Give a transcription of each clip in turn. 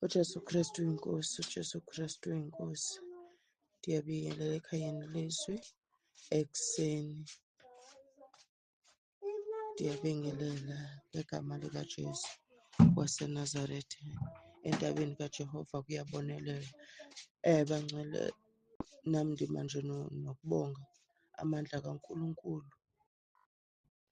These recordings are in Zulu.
UJesu Kristu inkosi, uJesu Kristu inkosi. Ndiyabingelela ekhayeni lezwi ekuseni. Ndiyabingelela ngegama likaJesu waseNazaretha. Entabeni kaJehova kuyabonelela. Bangcwele, nam ndima nje nokubonga amandla kaNkulunkulu.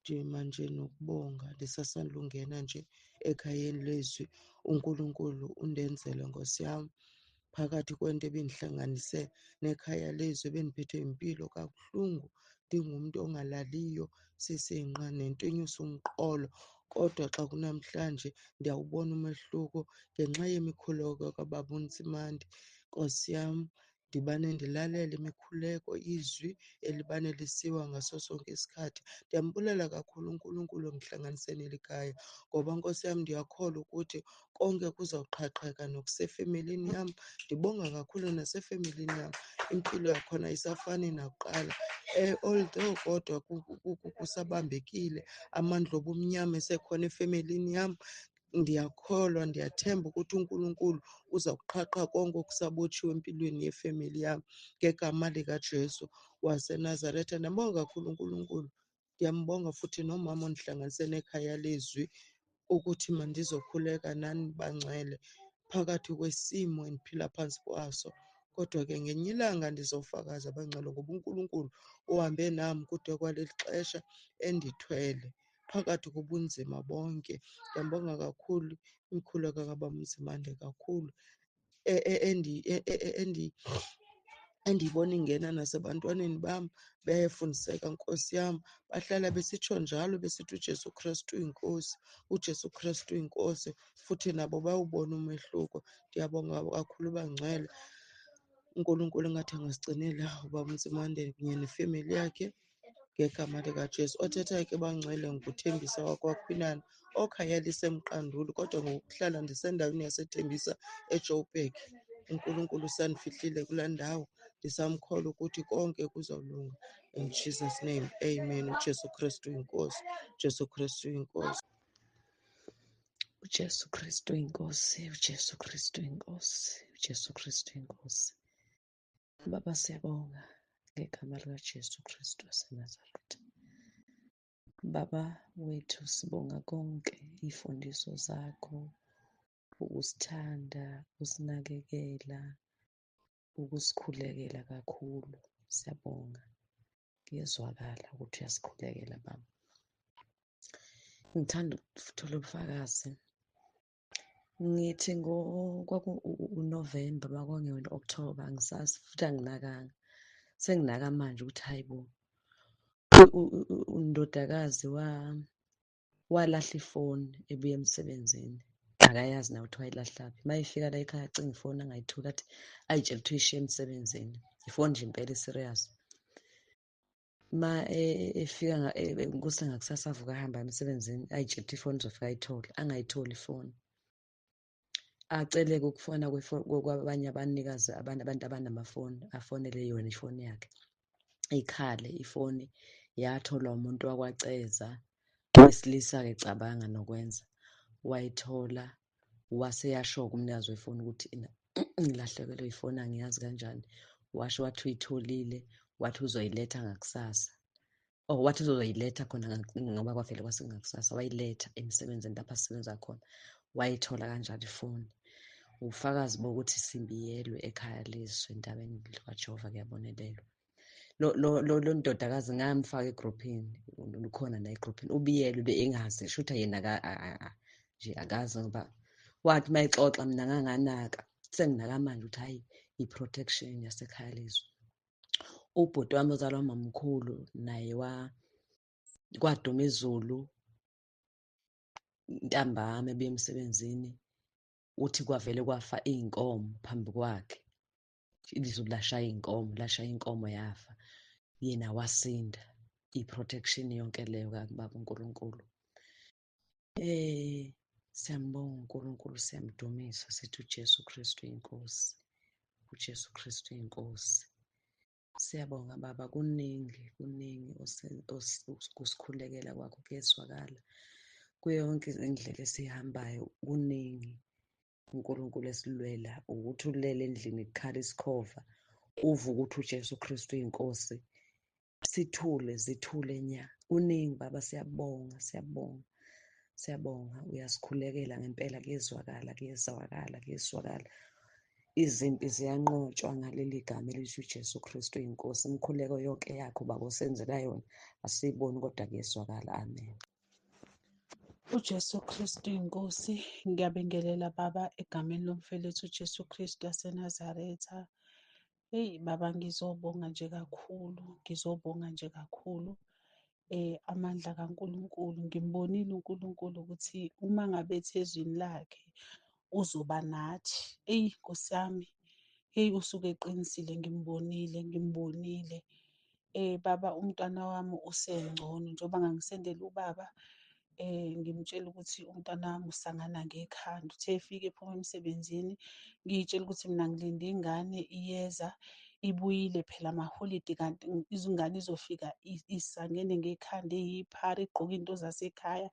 Ndima nje nokubonga ndisasandula nje ekhayeni lezwi. UNkulunkulu undenzele, Nkosi yam, phakathi kwento ebindihlanganise nekhaya lezwi, ebendiphethwe yimpilo kabuhlungu, ndingumntu ongalaliyo, sisinqa nento enyusa umqolo. Kodwa xa kunamhlanje ndiyawubona umehluko ngenxa yemikhuleko kaBaba uNtsimande. Nkosi yam, ndibane ndilalela imikhuleko, izwi elibane lisiwa ngaso sonke isikhathi. Ndiyambulela kakhulu uNkulunkulu ondihlanganise neli khaya ngoba, Nkosi yam, ndiyakholwa ukuthi konke kuzawuqhaqheka nokusefemelini yam. Ndibonga kakhulu nasefemelini yam, impilo yakhona ayisafani nakuqala. Although kodwa kusabambekile, amandla obumnyama esekhona efemelini yam, ndiyakholwa, ndiyathemba ukuthi uNkulunkulu uza kuqhaqha konke okusabotshiwe empilweni yefemeli yam ngegama likaJesu waseNazaretha. Ndiyambonga kakhulu uNkulunkulu, ndiyambonga futhi nomama ondihlanganise nekhaya lezwi ukuthi mandizokhuleka nani bangcwele phakathi kwesimo endiphila phantsi kwaso. Kodwa ke ngelinye ilanga ndizofakaza, bangcwele, ngoba uNkulunkulu uhambe nam kude kwaleli xesha endithwele phakathi kobunzima bonke. Ndiyambonga kakhulu imikhuleko kaBaba uMzimande kakhulu endiyibona ingena nasebantwaneni bam, bayafundiseka, Nkosi yam. Bahlala besitsho njalo besithi uJesu Krestu uyinkosi, uJesu Krestu uyinkosi, futhi nabo bayawubona umehluko. Ndiyabonga kakhulu, bangcwele. UNkulunkulu ingathi angasigcinela uBaba uNtsimande kunye nefemeli yakhe ngegama likaJesu. Othethayo ke, bangcwele, nguThembisa wakwaKhwinana, okhaya liseMqanduli kodwa ngokuhlala ndisendaweni yaseThembisa eJoburg. UNkulunkulu usandifihlile kulaa ndawo, ndisamkholwa ukuthi konke kuzawulunga. In Jesus' name, amen. UJesu Krestu uyinkosi, uJesu Krestu uyinkosi. UJesu Kristu inkosi, uJesu Kristu inkosi, uJesu Kristu inkosi. Baba, siyabonga ngegama likaJesu Kristu waseNazaretha. Baba wethu, sibonga konke iy'fundiso zakho, ukusithanda, ukusinakekela, ukusikhulekela kakhulu. Siyabonga. Kuyezwakala ukuthi uyasikhulekela, Baba. Ngithanda ukuthola ubufakazi. Ngithi uNovemba makungeyona u-October, angisazi futhi anginakanga. Senginaka manje ukuthi hayi bo, undodakazi walahla ifoni ebuya emsebenzini. Akayazi naye ukuthi wayilahlaphi. Uma efika la ekhaya acinge ifoni angayitholi, athi ayitshele ukuthi uyishiye emsebenzini. Ifoni nje impela e-serious. Ma efika kuse ngakusasa avuka ahambe emsebenzini, ayitshele ukuthi ifoni uzofika ayithole, angayitholi ifoni. Aceleke ukufona kwabanye abanikazi, abantu abanamafoni, afonele yona ifoni yakhe. Ikhale ifoni, yatholwa umuntu wakwaCeza, wesilisa-ke, cabanga nokwenza. Wayithola, wase yasho-ke umnikazi wefoni ukuthi ngilahlekelwe ifoni angiyazi kanjani. Washo wathi uyitholile, wathi uzoyiletha ngakusasa. Oh, wathi uzoyiletha khona ngoba kwavele kwasengakusasa, wayiletha emsebenzini lapho asebenza khona. Wayithola kanjalo ifoni. Ubufakazi bokuthi simbiyelwe ekhaya lezwi, entabeni kaJehova kuyabonelelwa. Lo ndodakazi ngamfaka egruphini, ukhona la egruphini, ubiyelwe be engazi, shutha yena nje akazi, ngoba wathi uma exoxa mina nganganaka, senginaka manje ukuthi hhayi, i-protection yasekhaya lezwi. Ubhuti wami ozalwa umamkhulu naye kwaduma izulu ntambama ebuya emsebenzini, uthi kwavele kwafa iy'nkomo phambi kwakhe. Izulu lashaya iy'nkomo, lashaya inkomo yafa, yena wasinda. I-protection yonke leyo kaBaba uNkulunkulu. Siyambonga uNkulunkulu, siyamdumisa, sithi uJesu Kristu inkosi, uJesu Kristu inkosi. Siyabonga Baba, kuningi, kuningi kusikhulekela kwakho kuyezwakala. Kuyo yonke indlela esiyihambayo kuningi. uNkulunkulu esilwela, ukuthi ulele endlini kukhala isikhova, uve ukuthi uJesu Kristu uyinkosi. Sithule, zithule nya. Kuningi Baba, siyabonga, siyabonga, siyabonga. Uyasikhulekela ngempela, kuyezwakala, kuyezwakala, kuyezwakala. Izimpi ziyanqotshwa ngaleli gama elithi uJesu Kristu uyinkosi. Imikhuleko yonke yakho Baba osenzela yona asiyiboni kodwa kuyezwakala. Amen. UJesu Kristu inkosi, ngiyabingelela Baba egameni lomfelethu uJesu Kristu waseNazaretha. Eyi Baba, ngizobonga nje kakhulu, ngizobonga nje kakhulu. Amandla kaNkulunkulu, ngimbonile uNkulunkulu ukuthi uma ngabe ethi ezwini lakhe uzoba nathi. Eyi Nkosi yami, eyi usuke eqinisile, ngimbonile, ngimbonile. Baba, umntwana wami usengcono njengoba ngangisendela ubaba ngimtshela ukuthi umntwana wami usangana ngekhanda. Uthe efika ephuma emsebenzini, ngiy'tshela ukuthi mina ngilinde ingane iyeza, ibuyile phela amaholidi kanti izingane izofika isangene ngekhanda, iyiphara, igqoke iy'nto zasekhaya,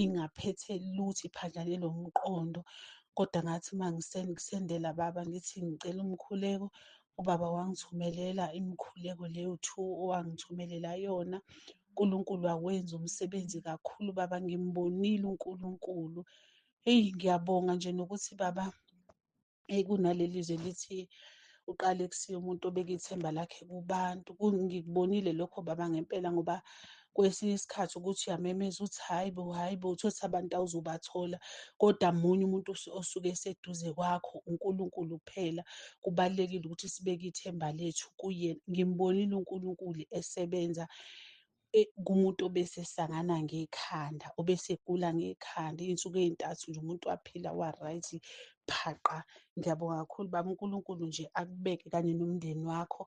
ingaphethe lutho, iphanjanelwe umqondo. Kodwa ngathi uma ngisendela baba ngithi ngicela umkhuleko, ubaba wangithumelela imikhuleko leyo two owangithumelela yona. uNkulunkulu awenza umsebenzi kakhulu baba, ngimbonile uNkulunkulu. Eyi ngiyabonga nje nokuthi baba, eyi kunaleli zwi elithi uqale kusiye umuntu obeka ithemba lakhe kubantu. Ngikubonile lokho baba ngempela, ngoba kwesinye isikhathi ukuthi uyamemeza uthi hhayi bo, hhayi bo, uthole ukuthi abantu awuzubathola, kodwa munye umuntu osuke eseduze kwakho, uNkulunkulu kuphela. Kubalulekile ukuthi sibeke ithemba lethu kuyena. Ngimbonile uNkulunkulu esebenza kumuntu obesesangana ngekhanda, obesegula ngekhanda iy'nsuku ey'ntathu nje umuntu waphila wa-right phaqa. Ngiyabonga kakhulu baba, uNkulunkulu nje akubeke kanye nomndeni wakho,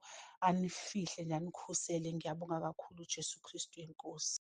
anifihle nje anikhusele. Ngiyabonga kakhulu uJesu Kristu inkosi.